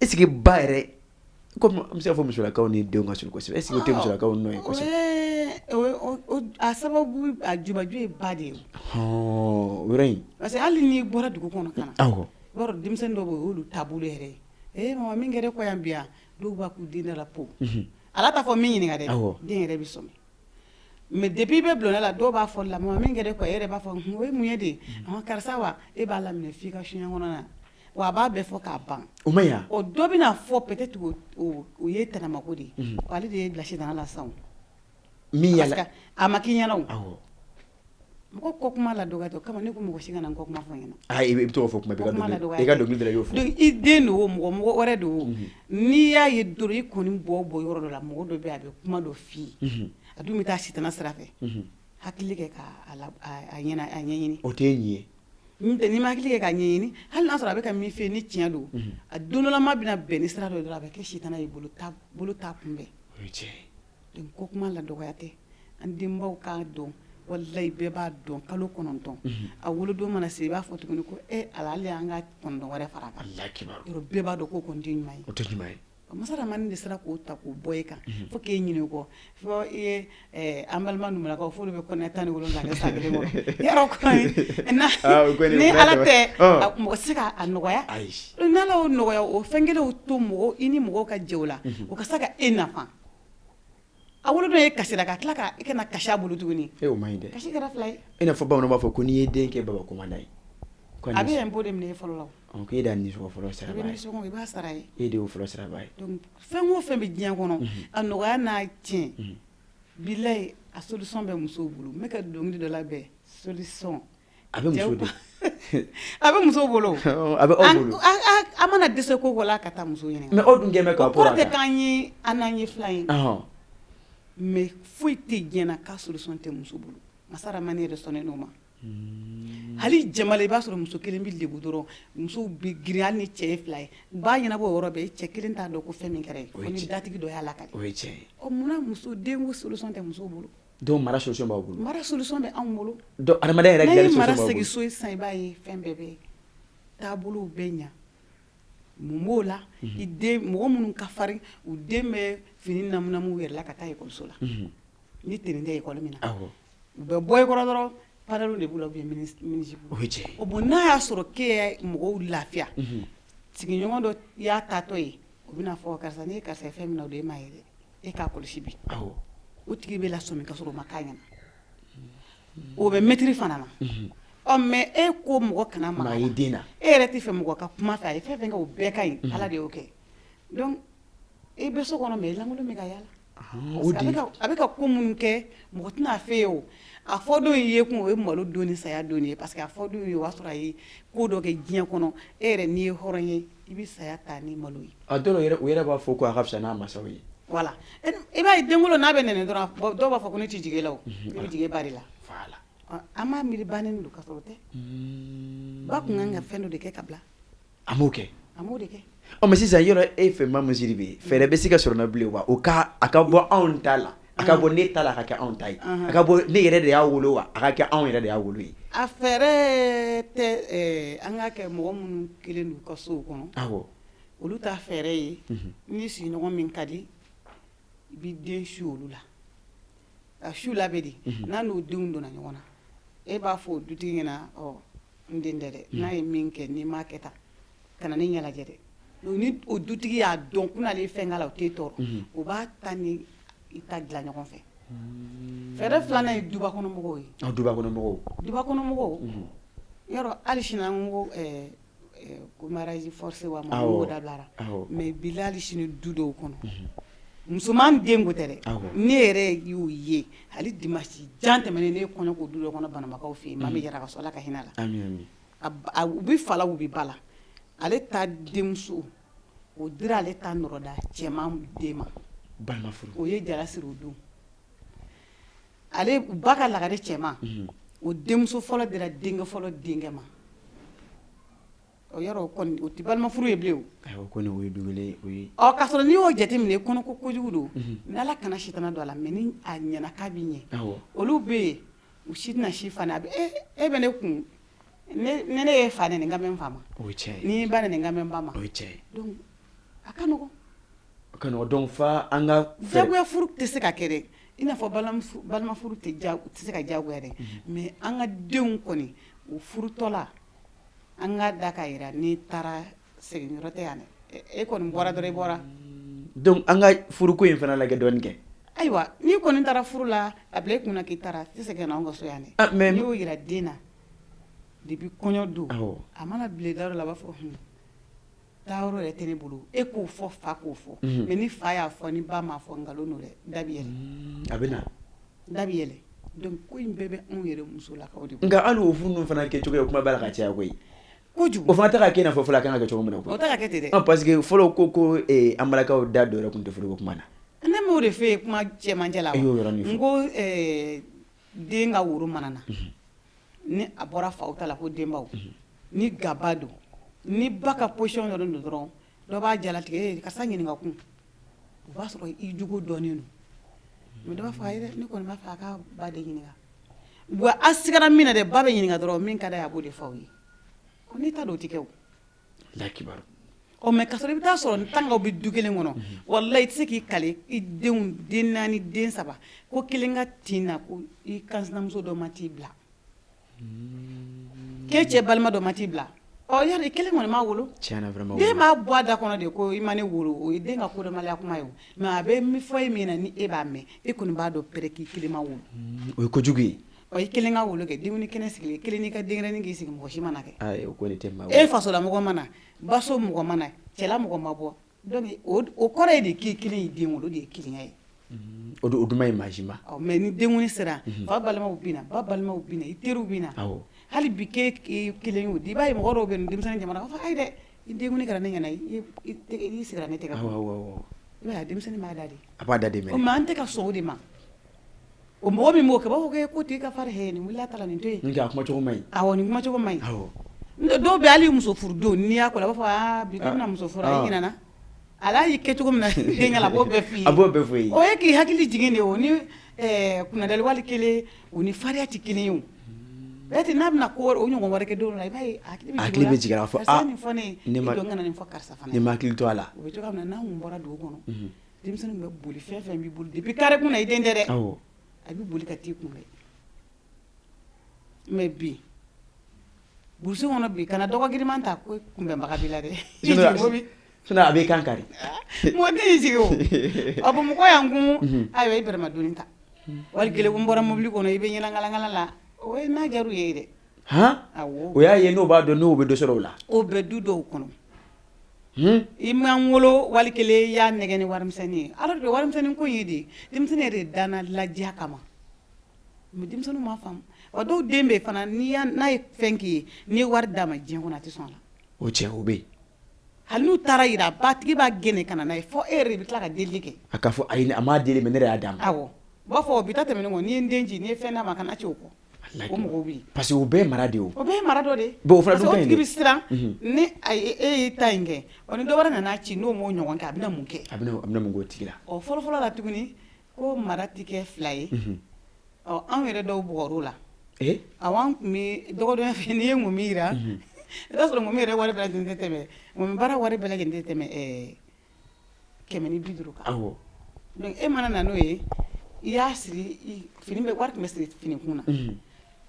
Est ce que ba yɛrɛ, komi an bɛ se k'a fɔ musolakaw ni denw ka surun kosɛbɛ, est ce que o tɛ musolakaw nɔ ye kosɛbɛ? A sababu, a jubaju ye ba de ye. O yɔrɔ in. Parce que hali n'i bɔra dugu kɔnɔ ka na, i b'a dɔn denmisɛnnin dɔw bɛ yen, o y'olu taabolo yɛrɛ ye. Ee mama, min kɛra e kɔ yan bi yan, dɔw b'a k'u den da la po. Ala t'a fɔ min ɲininka dɛ, den yɛrɛ bɛ sɔmi. Mais depuis i bɛ bulonda la, dɔw b'a fɔ la: mama, min kɛra e kɔ, e yɛrɛ b'a fɔ o ye mun ye de? Karisa wa, e b'a laminɛ f'i ka soɲɛ kɔnɔ na, wa a b'a bɛɛ fɔ k'a ban. O ma ɲi. O dɔ bɛna fɔ, peut-être o ye tɛnɛmako de ye, ale de ye bila sitana la sisan. Min y'a a ma k'i ɲɛna o. Mɔgɔ kɔ kuma la dɔgɔtɔ kama, ne ko mɔgɔ si kana n kɔ kuma fɔ n ɲɛna. Ah, i bɛ to k'o fɔ kuma bɛɛ, i ka dɔnkili da la, i y'o fɔ. Donc i den don o, mɔgɔ mɔgɔ wɛrɛ don o, n'i y'a ye dɔrɔn, i kɔni bɔ bɔ yɔrɔ dɔ la, mɔgɔ dɔ bɛ yen, a bɛ kuma dɔ f'i ye, a dun bɛ taa sitana sira fɛ, hakili kɛ k'a a ɲɛna a ɲɛɲini. O tɛ nin ye. N'i ma hakili kɛ k'a ɲɛɲini, hali n'a sɔrɔ a bɛ ka min fɛ ni tiɲɛ don, a don dɔ bɛna bɛn ni sira dɔ dɔrɔn, a bɛ kɛ sitana ye bolo t'a kunbɛn. Donc ko kuma la dɔgɔya tɛ. An denbaw k'a dɔn, walayi, bɛɛ b'a dɔn, kalo 9, a wolodon mana se, i b'a fɔ tuguni ko e Ala, hali an ka 9 wɛrɛ fara a kan. Bɛɛ b'a dɔn k'o kɔni tɛ ɲuman ye. O tɛ ɲuman ye. Masa Ramani de sera k'o ta k'o bɔ e kan fo k'e ɲinɛ o kɔ, fo i ye an balima numulakaw, f'olu bɛ kɔnɔya 17 kɛ san kelen kɔnɔ. Yarɔ kɔni, ni Ala tɛ, mɔgɔ tɛ se k'a nɔgɔya. N'Ala y'o nɔgɔya, o fɛn kelenw to mɔgɔ i ni mɔgɔw ka jɛ o la, o ka se ka e nafa. A wolodon e kasira, ka tila ka e kana kasi a bolo tuguni. E, o man ɲi dɛ. Kasi kɛra fila ye. I n'a fɔ bamananw b'a fɔ ko n'i ye den kɛ baba commandant ye. A bɛ impôt de minɛ e fɔlɔ la. K'e da nisɔngɔ fɔlɔ sara. I bɛ nisɔngɔ, i b'a sara ye. E de y'o fɔlɔ saraba ye. Donc fɛn o fɛn bɛ diɲɛ kɔnɔ, a nɔgɔya n'a tiɲɛ, bilayi, a solution bɛ musow bolo. N bɛ ka dɔnkili dɔ labɛn, solution. A bɛ muso de. A bɛ musow bolo. A bɛ aw bolo. An mana dɛsɛ ko ko la, ka taa muso ɲini. Mais aw dun kɛn bɛ k'aw kɔrɔ tɛ k'an ye, an n'an ye filan ye. Mais foyi tɛ diɲɛ na k'a solution tɛ muso bolo. Masa Ramani yɛrɛ sɔnnen d'o ma. Hali jama la, i b'a sɔrɔ muso kelen bɛ lebu dɔrɔn, musow bɛ girin, hali ni cɛ ye fila ye, u b'a ɲɛnabɔ o yɔrɔ bɛɛ. Cɛ kelen t'a dɔn ko fɛn min kɛra yen, fo ni datigi dɔ y'a lakali. O ye tiɲɛ ye. Ɔ, munna muso den ko solution tɛ musow bolo? Donc mara solution b'aw bolo. Mara solution bɛ anw bolo. Donc adamadenya yɛrɛ dilanni solution b'aw bolo. Mara segin so sisan, i b'a ye fɛn bɛɛ bɛ taabolow bɛ ɲa. Mun b'o la? I den, mɔgɔ minnu ka farin, u den bɛ fini namunamu yɛrɛ la ka taa ekɔliso la, ni tenue tɛ ekɔli min na, u bɛ bɔ i kɔrɔ dɔrɔn, pantalon de b'u la ou bien mini-jupe. O ye tiɲɛ ye. O bon, n'a y'a sɔrɔ k'e ye mɔgɔw lafiya, sigiɲɔgɔn dɔ y'a taatɔ ye, o bɛna fɔ karisa, n'i ye karisa ye fɛn min na, o de ye maa ye dɛ, e k'a kɔlɔsi bi. O tigi bɛ lasɔmi ka sɔrɔ o ma k'a ɲɛna. O bɛ mɛtiri fana na. Ɔ, mais e ko mɔgɔ kana maga i den na, e yɛrɛ tɛ fɛ mɔgɔ ka kuma fɛ, a ye fɛn fɛn kɛ, o bɛɛ ka ɲi, Ala de y'o kɛ. Donc e bɛ so kɔnɔ, mais i lankolon bɛ ka yaala. A bɛ ka ko minnu kɛ, mɔgɔ tɛna fɛ ye. O a fɔ don ye kun, o ye malo don ni saya don ye, parce que a fɔ don ye, o y'a sɔrɔ a ye ko dɔ kɛ diɲɛ kɔnɔ. E yɛrɛ, n'i ye hɔrɔn ye, i bɛ saya ta ni malo ye. A dɔw yɛrɛ, u yɛrɛ b'a fɔ ko a ka fisa n'a masaw ye. Voilà, i b'a ye denkolon n'a bɛ nɛnɛ dɔrɔn, dɔw b'a fɔ ko ne tɛ jigin e la, o ne bɛ jigin e ba de la. An b'a miiri bannen don, ka sɔrɔ o tɛ. Ba tun kan ka fɛn dɔ de kɛ ka bila. A m'o kɛ. A m'o de kɛ. Ɔ, mais sisan yɔrɔ, e fɛ, Mamu Sidibe, fɛɛrɛ bɛ se ka sɔrɔ na bilen wa? O ka a ka bɔ anw ta la, a ka bɔ ne ta la, a ka kɛ anw ta ye, a ka bɔ ne yɛrɛ de y'a wolo wa, a ka kɛ anw yɛrɛ de y'a wolo ye. A fɛɛrɛ tɛ. An ka kɛ mɔgɔ minnu kelen d'u ka sow kɔnɔ, olu ta fɛɛrɛ ye, ni sigiɲɔgɔn min ka di, i b'i den su olu la. A su la bɛ di? N'a n'o denw donna ɲɔgɔn na, e b'a fɔ o dutigi ɲɛna: ɔ, n den tɛ dɛ, n'a ye min kɛ, n'i m'a kɛ tan, kana ne ɲɛ lajɛ dɛ. Ni o dutigi y'a dɔn ko n'ale ye fɛn k'a la, o t'e tɔɔrɔ, o b'a ta ni i ta dilan ɲɔgɔn fɛ. Fɛɛrɛ filanan ye dubakɔnɔmɔgɔw ye. Dubakɔnɔmɔgɔw. Dubakɔnɔmɔgɔw, yɔrɔ hali sini an ko ko mariage forcé wa, mɔgɔw dabilara, mais bi hali sini du dɔw kɔnɔ, musoman den ko tɛ dɛ. Ne yɛrɛ y'o ye hali dimanche jan tɛmɛnen, ne ye kɔɲɔ k'o du dɔ kɔnɔ, Banamakaw fɛ yen. Maa min yɛrɛ ka so, Ala ka hinɛ la. U bɛ fa la, u bɛ ba la. Ale ta denmuso, o dira ale ta nɔrɔda cɛman den ma. O ye jala siri o don. Ale ba ka lagare cɛman, o denmuso fɔlɔ dira denkɛ fɔlɔ denkɛ ma. O yɔrɔ o kɔni, o tɛ balima furu ye bilen. O kɔni, o ye du kelen o ye. Ɔ, k'a sɔrɔ n'i y'o jateminɛ, kɔnɔ ko kojugu don, ni Ala kana sitana don a la, mais ni a ɲɛna k'a bɛ ɲɛ, olu bɛ yen, u si tɛna si fa. A bɛ e bɛ ne kun, ne ne ye fa nɛni, n kan bɛ n fa ma. O ye tiɲɛ ye. Ni ba nɛni, n kan bɛ n ba ma. O ye tiɲɛ ye. Donc a ka nɔgɔn. A ka nɔgɔn. Donc fa an ka. Jagoya furu tɛ se ka kɛ dɛ, i n'a fɔ balima furu tɛ se ka jagoya dɛ, mais an ka denw kɔni, o furutɔla, an ka da ka jira n'i taara, segin yɔrɔ tɛ yan dɛ. E kɔni bɔra dɔrɔn, i bɔra. Donc an ka furuko in fana lajɛ dɔɔnin kɛ. Ayiwa, n'i kɔni taara furu la, a bila i kunna k'i taara, i tɛ segin ka na anw ka so yan dɛ. Mais n'i y'o jira den na depuis kɔɲɔ don, a mana bila i da yɔrɔ la, a b'a fɔ hun, taa yɔrɔ yɛrɛ tɛ ne bolo. E k'o fɔ, fa k'o fɔ, mais ni fa y'a fɔ, ni ba m'a fɔ, nkalon don dɛ, da bɛ yɛlɛ. A bɛ na. Da bɛ yɛlɛ. Donc ko in bɛɛ bɛ anw yɛrɛ musolakaw de bolo. Nka hali o furu ninnu fana kɛcogo ye, kuma b'a la ka caya koyi. Kojugu. O fana tɛ ka kɛ i n'a fɔ fɔlɔ a kan ka kɛ cogo min na koyi. O tɛ ka kɛ ten dɛ. Parce que fɔlɔ ko an balakaw da don yɛrɛ tun tɛ furuko kuma na. Ne m'o de f'e ye kuma cɛmancɛ la wa? I y'o yɔrɔnin fɔ. N ko den ka woro mana na. Ni a bɔra faw ta la ko denbaw, ni gaba don, ni ba ka position dɔ don dɔrɔn, dɔ b'a jalatigɛ, karisa ɲininka kun. O b'a sɔrɔ i jugu dɔnnen don. Mais dɔ b'a fɔ ayi dɛ, ne kɔni b'a fɛ a ka ba de ɲininka. Wa a sigara min na dɛ, ba bɛ ɲininka dɔrɔn, min ka d'a ye a b'o de fɔ aw ye. N'i ta don, o tɛ kɛ o. Kibaru. Ɔ, mais ka sɔrɔ i bɛ taa sɔrɔ tangaw bɛ du kelen kɔnɔ, walahi i tɛ se k'i kale i denw, den naani, den saba, ko kelen ka tin na ko i kansinamuso dɔ ma t'i bila, k'e cɛ balima dɔ ma t'i bila. Ɔ, yali kelen kɔni m'a wolo. Tiɲɛna, vraiment. Den b'a bɔ a da kɔnɔ de ko i ma ne wolo, o ye den ka kodɔnbaliya kuma ye o. Mais a bɛ min fɔ e min na, ni e b'a mɛn, e kɔni b'a dɔn pɛrɛ k'i kelen ma wolo. O ye kojugu ye. Ɔ, i kelen ka wolo kɛ, dumuni kɛnɛ sigilen, kelen n'i ka denyɛrɛnin k'i sigi, mɔgɔ si ma na kɛ. Ayi, o kɔni tɛ maa. E fasolamɔgɔ ma na, baso mɔgɔ ma na, cɛla mɔgɔ ma bɔ. Donc o kɔrɔ ye de k'i kelen y'i den wolo, o de ye kelenya ye. O dun ma ɲi maa si ma. Ɔ, mais ni denkundi sera, fa balimaw bɛ na, ba balimaw bɛ na, i teriw bɛ na. Hali bi k'e kelen y'o di, i b'a ye mɔgɔ dɔw bɛ yen, denmisɛnnin jamana b'a fɔ ayi dɛ, i denkundi kɛra ne ɲɛna, i sigira ne tɛgɛ kɔnɔ. Awɔ. I b'a ye, denmisɛnnin b'a da de. A b'a da de minɛ. O, mais an tɛ ka sɔn o de ma. O mɔgɔ min b'o kɛ, b'a fɔ ko tigi ka farin, hɛ, nin wulila ta la, nin to yen. Nka a kumacogo man ɲi. Awɔ, nin kumacogo man ɲi. Dɔw bɛ hali muso furu don, n'i y'a kɔrɔ, a b'a fɔ aa, bi k'i bɛna muso furu, a ɲinɛna ala y'i kɛ cogo min na den la, a b'o bɛɛ f'i ye. A b'o bɛɛ f'i ye. O ye k'i hakili jigin de. O ni kunnadali wali kelen, o ni farinya tɛ kelen ye. O peut-être n'a bɛna ko o ɲɔgɔn wɛrɛ kɛ don dɔ la, i b'a ye a hakili bɛ jigin a fɔ. Karisa nin fɔ ne ye, ne ma kana nin fɔ karisa fana. Ne ma hakili to a la. O bɛ cogoya min na, n'an kun bɔra dugu kɔnɔ, denmisɛnninw bɛ boli, fɛn fɛn b'i bolo depuis carré kun na, i den tɛ dɛ, a bɛ boli ka t'i kunbɛn. Mais bi brousse kɔnɔ bi, kana dɔgɔ giriman ta ko kunbɛnbaga b'i la dɛ. Sinon a b'i kan kari. Mɔgɔ tɛ y'i sigi o. A Bamakɔ yan kun, ayiwa, i bɛrɛma ta wali kelen ko n bɔra mobili kɔnɔ, i bɛ ɲɛnakalankalan la, o ye n'a diyar'u ye dɛ. Han, o y'a ye n'o b'a dɔn n'o bɛ dɔ sɔrɔ o la. O bɛ du dɔw kɔnɔ. I ma n wolo, wali kelen i y'a nɛgɛ ni warimisɛnnin ye. Alors que warimisɛnnin ko in ye de, denmisɛnnin yɛrɛ de danna ladiya kama. Mais denmisɛnninw m'a faamu. Wa dɔw den bɛ fana, n'a ye fɛn k'i ye, n'i ye wari d'a ma diɲɛ kɔnɔ, a tɛ sɔn a la. O tiɲɛ, o bɛ yen. Hali n'u taara yira, ba tigi b'a gɛn ka na n'a ye, fo e yɛrɛ de bɛ tila ka delili kɛ. A k'a fɔ ayi, a m'a deli, mais ne yɛrɛ y'a d'a ma. Awɔ, u b'a fɔ bi ta tɛmɛnen kɔ, n'i ye n den ci, n'i ye fɛn d'a ma, kana ci o kɔ. O mɔgɔw bɛ yen. Parce que o bɛɛ ye mara de ye o. O bɛɛ ye mara dɔ de ye. Bon, o fana dun ka ɲi dɛ. Parce que o tigi bɛ siran ni e y'i ta in kɛ, ɔ, ni dɔ wɛrɛ nana ci, n'o m'o ɲɔgɔn kɛ, a bɛna mun kɛ? A bɛna mun k'o tigi la? Ɔ, fɔlɔ-fɔlɔ la tuguni, ko mara tɛ kɛ fila ye. Ɔ, anw yɛrɛ dɔw bugɔr'o la. Awɔ, an tun bɛ dɔgɔdɔnya fɛ, n'i ye ŋɔmi jira, i b'a sɔrɔ ŋɔmi yɛrɛ wari bɛɛ lajɛlen tɛ tɛmɛ, ŋɔmi baara wari bɛɛ lajɛlen tɛ tɛmɛ 150 kan. Donc e mana na n'o ye, i y'a siri fini bɛ, wari tun bɛ siri fini kun na.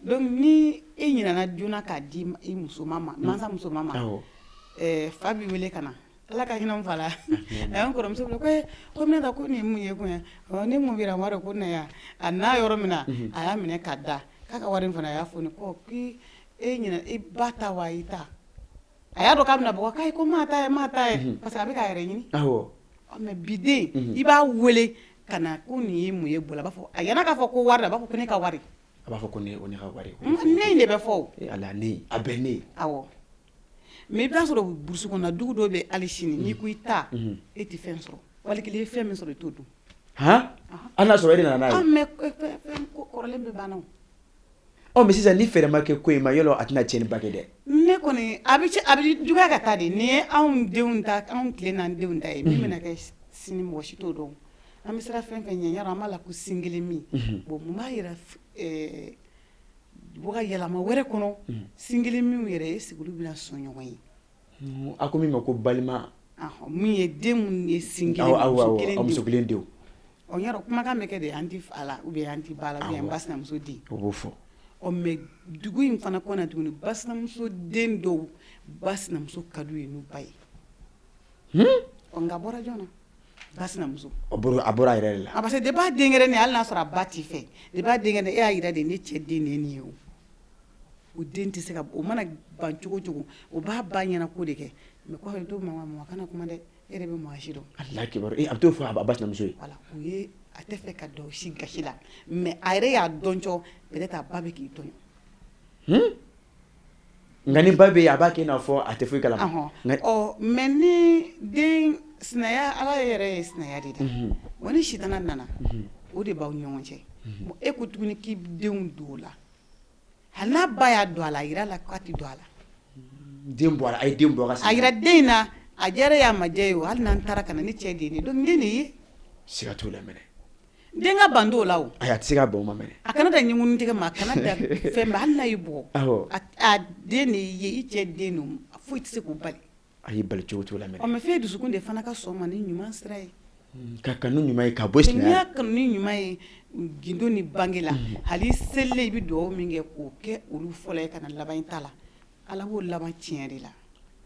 Donc ni e ɲinɛna joona k'a di i musoman ma, mansa musoman ma, fa b'i wele ka na, Ala ka hinɛ n fa la, a y'an kɔrɔmuso wele ko Minata, ko nin ye mun ye kun ne mun bɛ n b'a dɔn ko na yan a n'a yɔrɔ min na, a y'a minɛ ka da k'a ka wari in fana, a y'a fɔ ko k'i e ɲinɛ i ba ta wa i ta, a y'a dɔn k'a bɛna bugɔ, k'ayi, ko maa ta ye, maa ta ye, parce que a bɛ k'a yɛrɛ ɲini. Mais bi den, i b'a wele ka na ko nin ye mun ye bolo, a b'a fɔ a yan'a k'a fɔ ko wari, a b'a fɔ ko ne ka wari. A b'a fɔ ko ne, o ne ka wari. Ne in de bɛ fɔ o. Ala, ne a bɛ ne. Awɔ, mais i bɛ taa sɔrɔ brousse kɔnɔ dugu dɔw bɛ hali sini, n'i ko i ta, e tɛ fɛn sɔrɔ, wali kelen i ye fɛn min sɔrɔ, i t'o dun. Han, hali n'a sɔrɔ e de nana n'a ye. Mais fɛn kɔrɔlen bɛ banna o. Ɔ, mais sisan ni fɛɛrɛ ma kɛ ko in ma, yɔrɔ a tɛna tiɲɛniba kɛ dɛ. Ne kɔni, a bɛ juguya ka taa de. Nin ye anw denw ta, anw tile n'an denw ta ye. Min bɛna kɛ sini, mɔgɔ si t'o dɔn. An bɛ siran fɛn fɛn ɲɛ, yarɔ, an b'a la ko sin kelen min. Bon, mun b'a yira bɔ yɛlɛma wɛrɛ kɔnɔ, sin kelen min yɛrɛ ye, sigi olu bɛna sɔn ɲɔgɔn ye. A ko min ma ko balima. Min ye den mun ye sin kelen, muso kelen, muso kelen denw. Ɔ, yarɔ, kumakan bɛ kɛ de, an tɛ fa la ou bien an tɛ ba la ou bien ba sinamuso den. O b'o fɔ. Ɔ, mais dugu in fana kɔnɔ tuguni, ba sinamuso den dɔw ba sinamuso ka d'u ye n'u ba ye. Ɔ, nka bɔra jɔn na? Ba sinamuso. A bɔra a yɛrɛ de la. A, parce que depuis a denkɛrɛnin, hali n'a sɔrɔ a ba t'i fɛ, depuis a denkɛrɛnin, e y'a yira de ne cɛ den de ye nin ye. O den tɛ se ka, o mana ban cogo cogo, o b'a ba ɲɛna ko de kɛ. Mais ko to mama, mama kana kuma dɛ, e yɛrɛ bɛ maa si dɔn. Ala kibaru, a bɛ t'o fɔ a ba sinamuso ye. Voilà, o ye a tɛ fɛ ka don si gasi la, mais a yɛrɛ y'a dɔn cɔ peut-être a ba bɛ k'i tɔɲɔ. Nka ni ba bɛ yen, a b'a kɛ i n'a fɔ a tɛ foyi kalama. Ɔ, mais ni den sinaya, Ala yɛrɛ ye sinaya de da wa, ni sitana nana, o de b'aw ni ɲɔgɔn cɛ. Bon, e ko tuguni k'i denw don o la. Hali n'a ba y'a don a la, a jira a la k'a tɛ don a la. Den bɔ a la, a ye den bɔ a ka A jira den in na, a diyara e ye a ma diya e ye o, hali n'an taara ka na ne cɛ de ye nin ye donc n den de ye. Siga t'o la mɛnɛ. Den ka ban t'o la o. Ayi, a tɛ se ka ban o ma mɛnɛ. A kana dan ɲɛnkunutigɛ ma, a kana dan fɛn ma, hali n'a y'i bugɔ. Awɔ. A den de y'i ye, i cɛ den don, foyi tɛ se k'o bali. A y'i bali cogo t'o la mɛnɛ. Ɔ mais f'e dusukun de fana ka sɔn ma ni ɲuman sira ye. Ka kanu ɲuman ye ka bɔ sinaya. N'i y'a kanu ni ɲuman ye gindo ni bange la, hali i selilen i bɛ dugawu min kɛ k'o kɛ olu fɔlɔ ye ka na laban i ta la, Ala b'o laban tiɲɛ de la.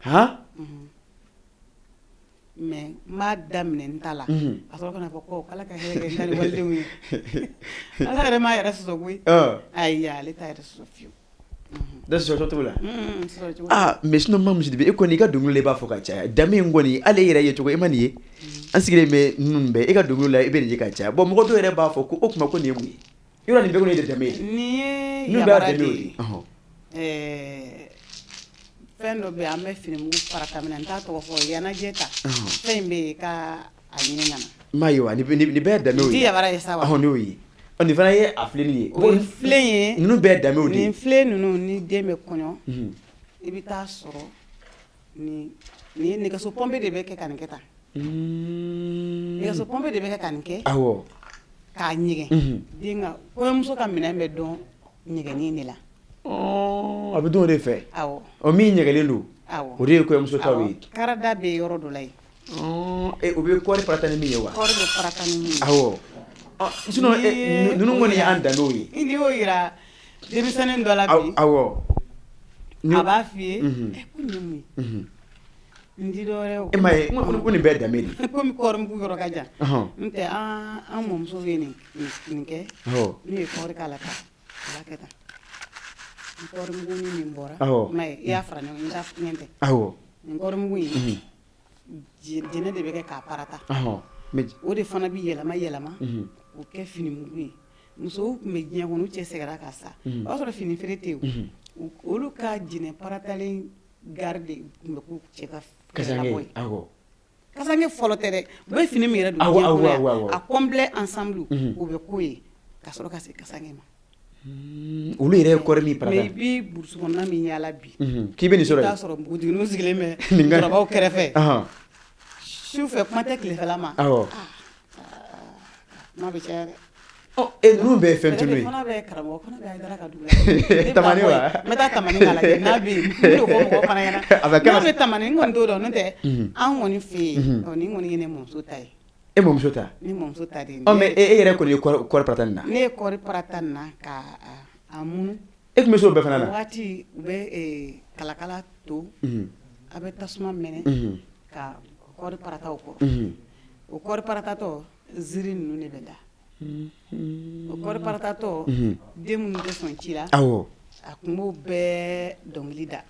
Han? Unhun. Mais n b'a daminɛ n ta la, unhun, ka sɔrɔ ka na fɔ ko Ala ka hɛrɛ kɛ n ta ni walidenw ye. Ala yɛrɛ m'a yɛrɛ sɔsɔ koyi. Ɔn. Ayi, ale t'a yɛrɛ sɔsɔ fiyewu. Da sɔsɔ t'o la. Un, sɔsɔ cogo t'a la. Aa mais sinon Mamu Sidibe e kɔni i ka dɔnkili la i b'a fɔ ka caya danbe in kɔni hali e yɛrɛ ye cogo e ma nin ye an sigilen bɛ ninnu bɛɛ e ka dɔnkili la i bɛ nin ye ka caya bon mɔgɔ dɔw yɛrɛ b'a fɔ ko o tuma ko nin ye mun ye yɔrɔ nin bɛɛ kɔni ye danbe ye Nin ye ninnu bɛɛ y'a yamara danbe de ye ye. ɔhɔn Ɛɛ fɛn dɔ bɛ yen an bɛ finimugu parata min na n t'a tɔgɔ fɔ yanajɛ ta Ɔhɔn. fɛn in bɛ yen i ka a ɲini ka na. N m'a ye wa nin bɛɛ ye danbew Nin ye tɛ yamara ye sa wa? Ɔhɔn n'o ye ɔ nin fana ye a filennin ye O ye filen ye. Ninnu bɛɛ ye danbew de ye Nin filen ninnu ni den bɛ kɔɲɔ unhun i bɛ taa sɔrɔ nin nin ye nɛgɛso pɔnpe de bɛ kɛ ka nin kɛ tan. Unn Nɛgɛso pɔnpe de bɛ kɛ ka nin kɛ. Awɔ K'a ɲɛgɛn. Unhun. Den ka kɔɲɔmuso ka minɛn bɛ dɔn ɲɛgɛnni de la. Ɔɔ a bɛ dɔn o de fɛ. Awɔ. Ɔ min ɲɛgɛnnen don. Awɔ. O de ye kɔɲɔmuso taw ye. Awɔ karada bɛ yɔrɔ dɔ la yen. O bɛ kɔɔri parata ni min ye wa? Kɔɔri bɛ parata ni min ye. Awɔ sinon ninnu kɔni y'an danbew ye. N'i y'o jira denmisɛnnin dɔ la bi. Awɔ. A b'a f'i ye ɛ ko nin ye mun ye? Nin tɛ dɔwɛrɛ ye o. E m'a ye ko nin bɛɛ ye danbe de ye. Komi kɔɔrimugu yɔrɔ ka jan. N'o tɛ an mɔmusow ye nin kɛ. Awɔ. N'u ye kɔɔri k'a la tan u b'a kɛ tan. Ni kɔɔrimugu ni nin bɔra. Awɔ. I m'a ye i y'a fara ɲɔgɔn kan ɲɛ tɛ. Awɔ. Nin kɔɔrimugu in. Jɛnɛ de bɛ kɛ k'a parata. O de fana bɛ yɛlɛma yɛlɛma k'o kɛ finimugu ye. Musow tun bɛ diɲɛ kɔnɔ u cɛ sɛgɛnna ka sa, o y'a sɔrɔ fini feere tɛ yen, olu ka jɛnɛ paratalen gari de tun bɛ k'u cɛ ka kasange ye, awɔ, kasange fɔlɔ tɛ dɛ, u bɛ fini min yɛrɛ don diɲɛ kɔnɔ yan, a complet ensemble o bɛ k'o ye ka sɔrɔ ka se kasange ma. Olu yɛrɛ ye kɔɔri min parata, mais i bɛ brousse kɔnɔna min yaala bi, k'i bɛ nin sɔrɔ yen, i bɛ taa sɔrɔ npogotigininw sigilen bɛ musokɔrɔbaw kɛrɛfɛ, su fɛ kuma tɛ tilefɛla ma, awɔ, kuma bɛ caya dɛ. E ninnu bɛɛ ye fɛn tunu ye. Fana bɛ karamɔgɔ fana bɛ Hayidara ka dugu la. Tamani wa? N bɛ taa Tamani k'a lajɛ n'a bɛ yen n bɛn'o fɔ mɔgɔw fana ɲɛna. N'a bɛ Tamani n kɔni t'o dɔn n'o tɛ an kɔni fɛ yen nin kɔni ye ne mɔmuso ta ye. E mɔmuso ta? Ne mɔmuso ta de ye. Ɔ mais e yɛrɛ kɔni ye kɔɔri parata nin na? Ne ye kɔɔri parata nin na ka a munu. E tun bɛ se o bɛɛ fana na? O waati u bɛ kalakala to a bɛ tasuma mɛnɛ ka kɔɔri parata o kɔrɔ. O kɔɔri paratatɔ ziiri ninnu de bɛ da. O kɔɔri paratatɔ den minnu tɛ sɔn ci la, awɔ, a tun b'o bɛɛ dɔnkili da.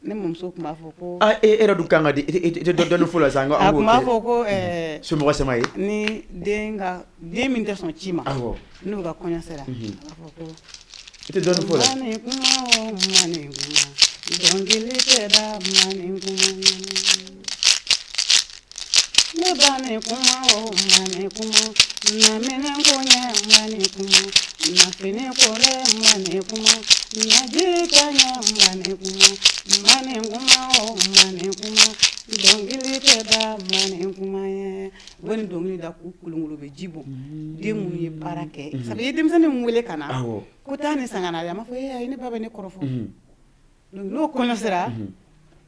Ne mɔmuso tun b'a fɔ ko e yɛrɛ dun kan ka di i tɛ dɔɔnin fɔ o la sa, a tun b'a fɔ ko somɔgɔ sama ye ni den ka den min tɛ sɔn ci ma, awɔ, n'u ka kɔɲɔ sera, a b'a fɔ ko i tɛ dɔɔnin fɔ o la, mani kuma o mani kuma dɔnkili tɛ da mani kuma ne ba ni kuma o mani kuma na minɛn ko ɲɛ mani kuma na fini ko dɛ mani kuma na ji ka ɲɛ mani kuma mani kuma o mani kuma dɔnkili tɛ da mani kuma ye. U bɛ nin dɔnkili da k'u kolonkolon bɛ ji bɔn den minnu ye baara kɛ sabu i ye denmisɛnnin wele ka na ko taa nin san ka na a b'a fɔ ee ayi ne ba bɛ ne kɔrɔfɔ. N'o kɔɲɔ sera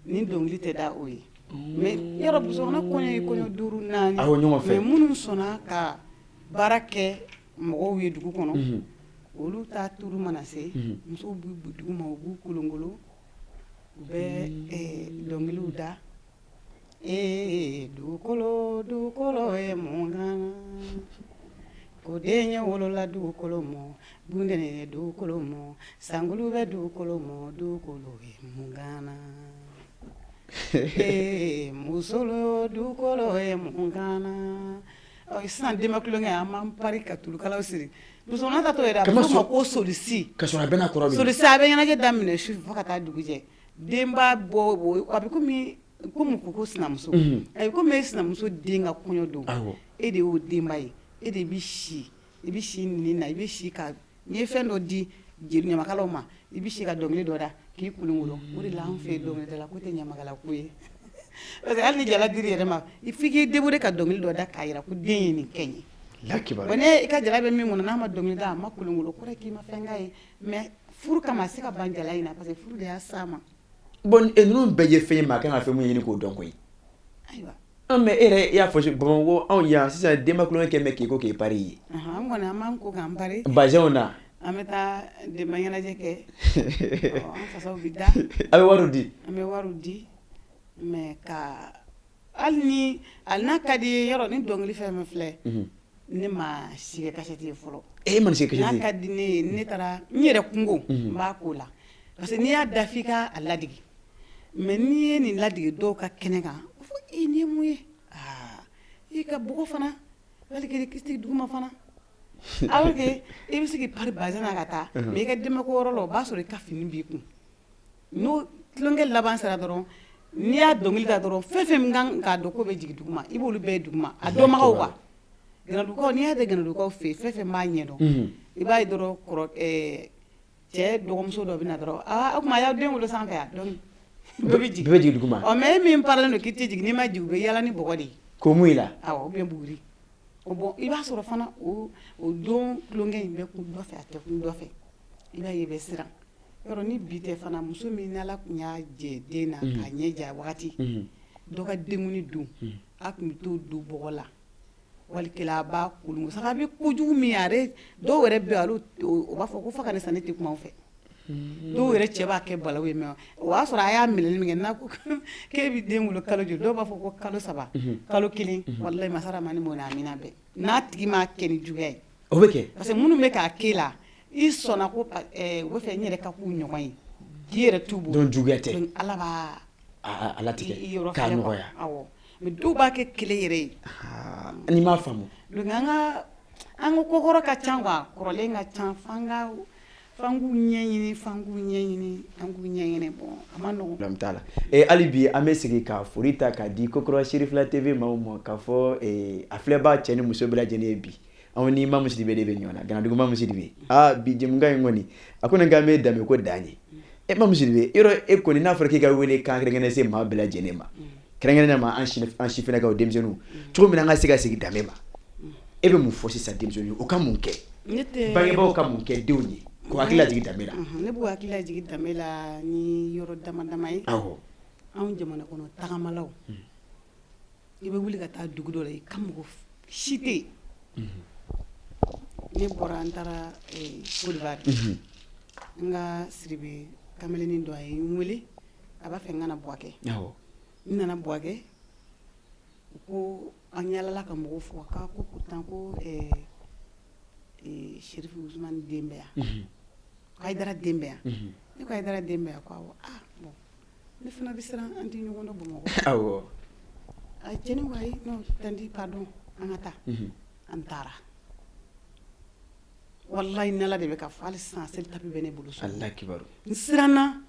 nin dɔnkili tɛ da o ye mais yɔrɔ brousse kɔnɔ kɔɲɔ ye kɔɲɔ duuru naani ɲɔgɔn fɛ mais minnu sɔnna ka baara kɛ mɔgɔw ye dugu kɔnɔ olu ta tour mana se musow bɛ dugu ma u b'u kolonkolon u bɛ dɔnkiliw da Ee dugukolo dugukolo ye mun k'an na ko den ye wolola dugukolo mɔ buntɛnɛ ye dugukolo mɔ sankulu bɛ dugukolo mɔ dugukolo ye mun k'an na ee musolu dugukolo ye mun k'an na sisan denba tulonkɛ an b'an pari ka tulukalaw siri musoman ta t'o ye dɛ a bɛ f'o ma ko solisi ka sɔrɔ a bɛɛ n'a kɔrɔ bɛ solisi a bɛ ɲɛnajɛ daminɛ su fo ka taa dugu jɛ den b'a bɔ a bɛ komi komi ko ko sinamuso a bɛ komi e sinamuso den ka kɔɲɔ don e de y'o denba ye e de bɛ si i bɛ si nin na i bɛ si ka n'i ye fɛn dɔ di jeli ɲamakalaw ma, i bɛ si ka dɔnkili dɔ da k'i kolonkolon. O de la an fɛ yen, dɔnkilidala ko tɛ ɲamakala ko ye, parce que hali ni jala dir'i yɛrɛ ma, il faut k'i débrouiller ka dɔnkili dɔ da k'a jira ko den ye nin kɛ n ye. Lakibaru. Bon, ne i ka jala bɛ min kɔnɔ, n'a ma dɔnkili da, a ma kolonkolon, kɔrɔ ye k'i ma fɛn k'a ye. Mais furu kama, a se ka ban jala in na, parce que furu de y'a s'a ma. Bon, ninnu bɛɛ ye fɛn ye, maa kan ka fɛn mun ɲini k'o dɔn koyi. Ayiwa. An mais e yɛrɛ, i y'a fɔ Bamakɔ, anw yan sisan, denba kulonkɛ kɛ mɛ k'i ko k'i pari ye. An kɔni, an b'an ko k'an pari. Bazɛnw na. An bɛ taa denba ɲɛnajɛ kɛ, an fasaw bɛ da. A bɛ wariw di. An bɛ wariw di, mais ka hali ni hali n'a ka di ye, yɔrɔ ni dɔnkili fɛn fɛn filɛ, ne ma si kɛ kasɛti ye fɔlɔ. E ma si kɛ kasɛti ye? N'a ka di ne ye, ne taara n yɛrɛ kungo, n b'a k'o la, parce que n'i y'a da f'i ka a ladege. Mais n'i ye nin ladege dɔw ka kɛnɛ kan, o fɔ e nin ye mun ye? Aa, i ka bɔgɔ fana wali kelen k'i sigi duguma fana, alors que i bɛ se k'i pari bazɛn na ka taa, mais i ka denbako yɔrɔ la, o b'a sɔrɔ i ka fini b'i kun. N'o tulonkɛ laban sera dɔrɔn, n'i y'a dɔnkili da dɔrɔn, fɛn fɛn min kan k'a dɔn k'o bɛ jigin duguma, i b'olu bɛɛ ye duguma, a dɔnbagaw quoi. Ganadugukaw, n'i y'a da Ganadugukaw fɛ yen, fɛn fɛn b'a ɲɛdɔn, i b'a ye dɔrɔn, kɔrɔ cɛ dɔgɔmuso dɔ bɛ na dɔrɔn, aa, o tuma a y'aw den wolo sanfɛ yan, donc bɛɛ bɛ jigin. Bɛɛ bɛ jigin duguma. Ɔ, mais e min parelen don k'i tɛ jigin, n'i ma jigin, u bɛ yaala ni bɔgɔ de ye. K'o mun i la. Awɔ, ou bien buguri. O bon, i b'a sɔrɔ fana o don tulonkɛ in bɛ kun dɔ fɛ, a tɛ kun dɔ fɛ, i b'a ye i bɛ siran. Yɔrɔ ni bi tɛ fana, muso min n'Ala tun y'a jɛ den na k'a ɲɛ ja wagati dɔ ka denkundi don, a tun bɛ t'o don bɔgɔ la, wali kelen a b'a kolon saka, a bɛ kojugu min a yɛrɛ. Dɔw yɛrɛ bɛ yen, o b'a fɔ ko fo ka ne sa, ne tɛ kuma aw fɛ. Dɔw yɛrɛ cɛ b'a kɛ balawu ye, mais o y'a sɔrɔ a y'a minɛli min kɛ, n'a ko k'e bɛ den wolo kalo joli, dɔw b'a fɔ ko kalo 3, kalo 1. Walayi, masara ma ni mɔnɛ amina bɛɛ n'a tigi m'a kɛ ni juguya ye. O bɛ kɛ. Parce que minnu bɛ k'a k'e la, i sɔnna ko u bɛ fɛ n yɛrɛ ka k'u ɲɔgɔn ye, k'i yɛrɛ t'u bolo. Donc juguya tɛ. Donc Ala b'a a latigɛ i yɔrɔ k'a fɛrɛ quoi. Nɔgɔya. Awɔ, mais dɔw b'a kɛ kɛlɛ yɛrɛ ye. N'i m'a faamu. Donc an ka kokɔrɔ ka ca quoi, kɔrɔlen ka ca, f'an k'u ɲɛɲini, f'an k'u ɲɛɲini, an k'u ɲɛɲini. Bon, a ma nɔgɔn. Problème t'a la. Hali bi an bɛ segin ka foli ta k'a di Kokura Serifila TV maaw ma, k'a fɔ a filɛbaa cɛ ni muso bɛɛ lajɛlen ye, bi anw ni Mamu Sidibe de bɛ ɲɔgɔn na, Ganadugu Mamu Sidibe. Aa, bi jɛmukan in kɔni, a ko nin k'an bɛ danbe ko dan ye. E Mamu Sidibe, yɔrɔ e kɔni, n'a fɔra k'i ka wele kan kɛrɛnkɛrɛnnen se maa bɛɛ lajɛlen ma, kɛrɛnkɛrɛnnenya ma an sifinnakaw, denmisɛnninw, cogo min na an ka se ka segin danbe ma, e bɛ mun fɔ sisan denmisɛnninw ye, u ka mun kɛ? Ne tɛ Bangebaaw ka mun kɛ denw ye k'u hakili lajigin danbe la? Ne b'u hakili lajigin danbe la ni yɔrɔ dama dama ye. Anw jamana kɔnɔ tagamalaw, i bɛ wuli ka taa dugu dɔ la, i ka mɔgɔ si tɛ yen. Ne bɔra, n taara Côte d'Ivoire, n ka Sidibe kamalennin dɔ, a ye n wele, a b'a fɛ n ka na Buwakɛ. N nana Buwakɛ, u ko an yaalala ka mɔgɔw fɔ k'a ko pourtant ko Serifu Usumani den bɛ yan, ko Hayidara den bɛ yan. Ne ko Hayidara den bɛ yan? Ko awɔ. Ah bon, ne fana bɛ siran, an tɛ ɲɔgɔn dɔn Bamakɔ. A cɛnin ko ayi, non tantie, pardon, an ka taa. An taara, walayi, n'Ala de bɛ ka fɔ, hali sisan seli tapi bɛ ne bolo so. Ala kibaru. N siranna,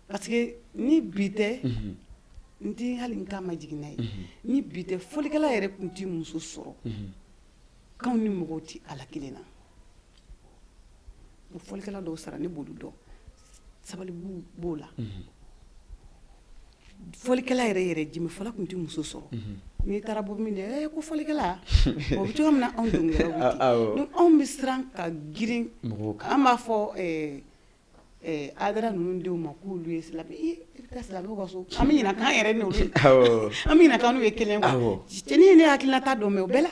parce que ni bi tɛ, n tɛ hali n kan ma jigin n'a ye, ni bi tɛ, fɔlikɛla yɛrɛ tun tɛ muso sɔrɔ k'anw ni mɔgɔw tɛ ala kelen na. O fɔlikɛla dɔw sara, ne b'olu dɔn, sabali b'o la. Fɔlikɛla yɛrɛ yɛrɛ, jimifɔla tun tɛ muso sɔrɔ. N'i taara bɔ min de ko fɔlikɛla, o bɛ cogo min na, anw dɔnkilidalaw bɛ ten. Donc anw bɛ siran ka girin. Mɔgɔw kan. An b'a fɔ Hayidara ninnu denw ma k'olu ye silamɛ. I bɛ taa silamɛw ka so, an bɛ ɲinɛ k'an yɛrɛ n'olu, an bɛ ɲinɛ k'an n'u ye kelen quoi. Cɛnin ye ne hakilinata dɔn, mais o bɛɛ la,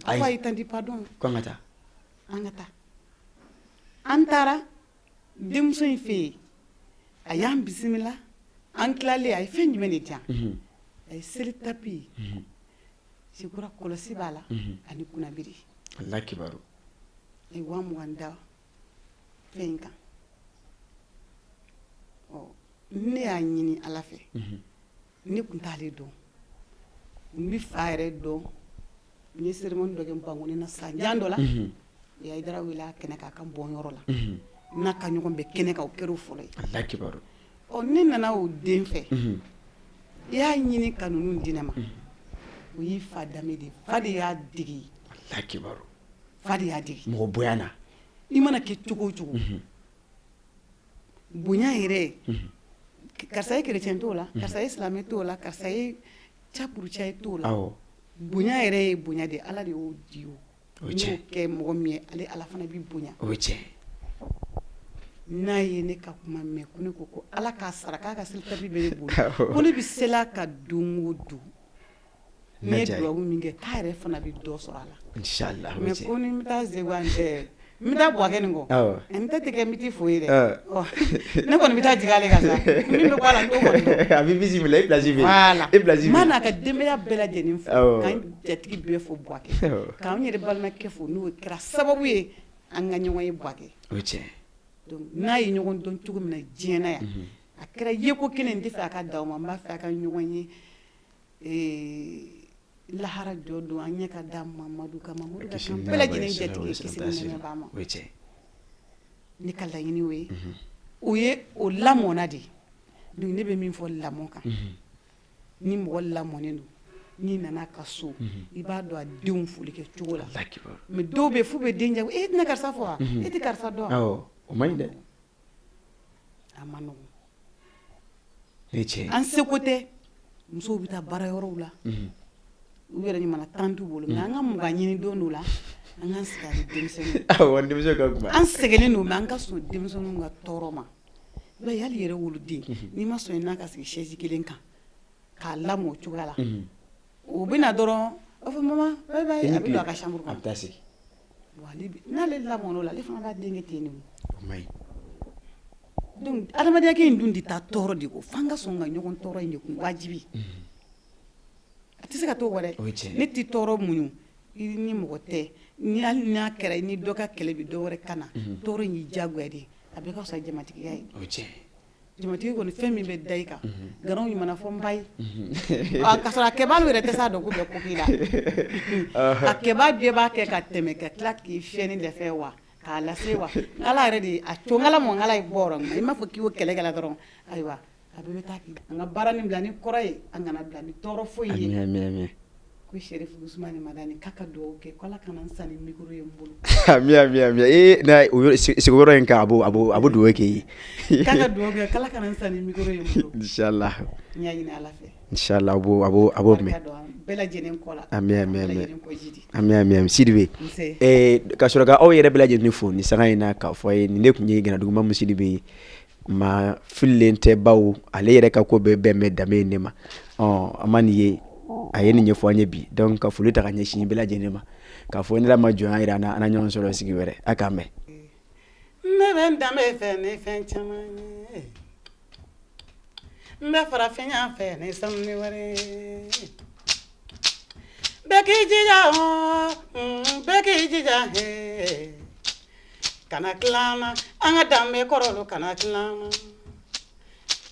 a ko ayi tantie, pardon. Ko an ka taa. An ka taa. An taara denmuso in fɛ yen, a y'an bisimila. An tilalen, a ye fɛn jumɛn de di yan? A ye seli tapi, sikura kɔlɔsi b'a la, ani kunnabiri. Ala kibaru. A ye 20,000 da fɛn in kan. Ɔ, ne y'a ɲini Ala fɛ, ne tun t'ale dɔn, n bɛ fa yɛrɛ dɔn. N ye cérémonie dɔ kɛ Bankoni na san jan dɔ la, u ye Hayidara wele a kɛnɛ kan, a ka bɔnyɔrɔ la, n'a ka ɲɔgɔn bɛn kɛnɛ kan, o kɛra o fɔlɔ ye. Ala kibaru. Ɔ, ne nana o den fɛ, i y'a ɲini ka ninnu di ne ma, o y'i fa danbe de ye, fa de y'a dege. Ala kibaru. Fa de y'a dege. Mɔgɔ bonya na. I mana kɛ cogo o cogo. Bonya yɛrɛ, karisa ye chrétien t'o la, karisa ye silamɛ t'o la, karisa ye cakuruca ye t'o la. Bonya yɛrɛ ye bonya de, Ala de y'o di. O n'i y'o kɛ mɔgɔ min ye, ale Ala fana b'i bonya. O ye tiɲɛ. N'a ye ne ka kuma mɛn, ko ne ko ko Ala k'a sara, k'a ka seli tapis bɛ ne bolo, ko ne bɛ seli a kan don o don, ne ye dugawu min kɛ, k'a yɛrɛ fana bɛ dɔ sɔrɔ a la. Inchallah. Mais ko ni n bɛ taa Zeguwa n bɛ taa Buwakɛ nin kɔ, n tɛ tigɛ, n bɛ t'i fo yen dɛ, ne kɔni bɛ taa jigin ale kan sa, min bɛ bɔ a la n t'o kɔni dɔn. A b'i bisimila, i place bɛ yen. Voilà. I place bɛ yen. N b'a n'a ka denbaya bɛɛ lajɛlen fo, k'an jatigi bɛɛ fo Buwakɛ, k'an yɛrɛ balimakɛ fo, n'o kɛra sababu ye an ka ɲɔgɔn ye Buwakɛ. O ye tiɲɛ. Donc n'a ye ɲɔgɔn dɔn cogo min na diɲɛ na yan, a kɛra yeko kelen, n tɛ fɛ a ka dan o ma, n b'a fɛ a ka ɲɔgɔn ye lahara jɔ don, an ɲɛ ka da Mamadu kan, Mamadu ka kan bɛɛ lajɛlen jatigi, kisi ni nɛɛma b'a ma. O ye tiɲɛ. Ne ka laɲini o ye, o ye o lamɔna de. Donc ne bɛ min fɔ lamɔ kan, ni mɔgɔ lamɔnen don, n'i nana ka so, i b'a dɔn a denw foli kɛ cogo la. Mais dɔw bɛ f'u bɛ den jago, e tɛna karisa fɔ wa, e tɛ karisa dɔn. Awɔ, o man ɲi dɛ. A man nɔgɔn. Ne tiɲɛ. An seko tɛ, musow bɛ taa baara yɔrɔw la, u yɛrɛ ɲuman tan t'u bolo, mais an ka mugan ɲini don dɔ la, an k'an sigi ani denmisɛnninw. Awɔ, denmisɛnw ka kuma. An sɛgɛnnen don, mais an ka sɔn denmisɛnninw ka tɔɔrɔ ma. I b'a ye, hali yɛrɛ woloden, n'i ma sɔn i n'a ka sigi chaise kelen kan k'a lamɔ o cogoya la, o bɛ na dɔrɔn, a fɔ mama bye bye, a bɛ don a ka chambre kɔnɔ. A bɛ taa sigi. Bon, n'ale lamɔn'o la, ale fana b'a den kɛ ten de. O man ɲi. Donc adamadenya in dun de taa tɔɔrɔ de kɔ, f'an ka sɔn ka ɲɔgɔn tɔɔrɔ in de kun, wajibi. A tɛ se ka to kɔ dɛ. O ye tiɲɛ. Ne tɛ tɔɔrɔ muɲu i ni mɔgɔ tɛ, ni hali n'a kɛra i ni dɔ ka kɛlɛ bɛ dɔ wɛrɛ kan na, tɔɔrɔ in y'i diyagoya de ye, a bɛɛ ka fisa jamatigiya ye. O ye tiɲɛ. Jamatigi kɔni, fɛn min bɛ da i kan, ganaw ɲuman fɔ n ba ye, ka sɔrɔ a kɛbaa yɛrɛ tɛ s'a dɔn ko bɛ ko k'i la. A kɛbaa bɛɛ b'a kɛ ka tɛmɛ, ka tila k'i fiyɛ ni lɛfɛ wa k'a lase wa ala yɛrɛ de a congala mɔngala ye bɔ, i m'a fɔ k'i y'o kɛlɛ kɛla dɔrɔn, ayiwa, a bɛɛ bɛ taa k'i an ka baara nin bila ni kɔrɔ ye, an kana bila ni tɔɔrɔ foyi ye. Ami, ami, ami. Ko Serifu Usumani Madani k'a ka dugawu kɛ ko Ala kana n sa ni micro ye n bolo. Ami, ami, ami. Ee, n'a o yɔrɔ sigi yɔrɔ in kan, a b'o dugawu k'i ye. K'a ka dugawu kɛ k'Ala kana n sa ni micro ye n bolo. Inchallah. N y'a ɲini Ala fɛ. Inchallah, a b'o mɛn. Barika don an bɛɛ lajɛlen kɔ la. Ami, ami, Bɛɛ ami. lajɛlen kɔ jidi. Ami, ami, ami. Sidibe. Nse. Ka sɔrɔ ka aw yɛrɛ bɛɛ lajɛlen fo nin sanga in na, k'a fɔ a ye nin de tun ye Ganadugu Mamu Sidibe ye. Maa fililen tɛ, bawo ale yɛrɛ ka ko bɛɛ bɛn bɛ danbe in de ma. Ɔ, an ma nin ye, a ye nin ɲɛfɔ an ye bi. Donc ka foli ta ka ɲɛsin bɛɛ lajɛlen ma, k'a fɔ ni Ala ma jɔn yira an na, an na ɲɔgɔn sɔrɔ sigi wɛrɛ. A k'an bɛn. Ne bɛ n danbe fɛ ni fɛn caman ye, n bɛ farafinya fɛ ni sanu ni wari ye. Bɛɛ k'i jija, bɛɛ k'i jija, kana tila an na, an ka danbe kɔrɔlu kana tila an na,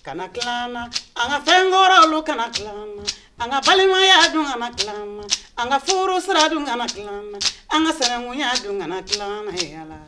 kana tila an na, an ka fɛn kɔrɔlu kana tila an na, an ka balimaya dun kana tila an na, an ka furu sira dun kana tila an na, an ka sinankunya dun kana tila an na, yala.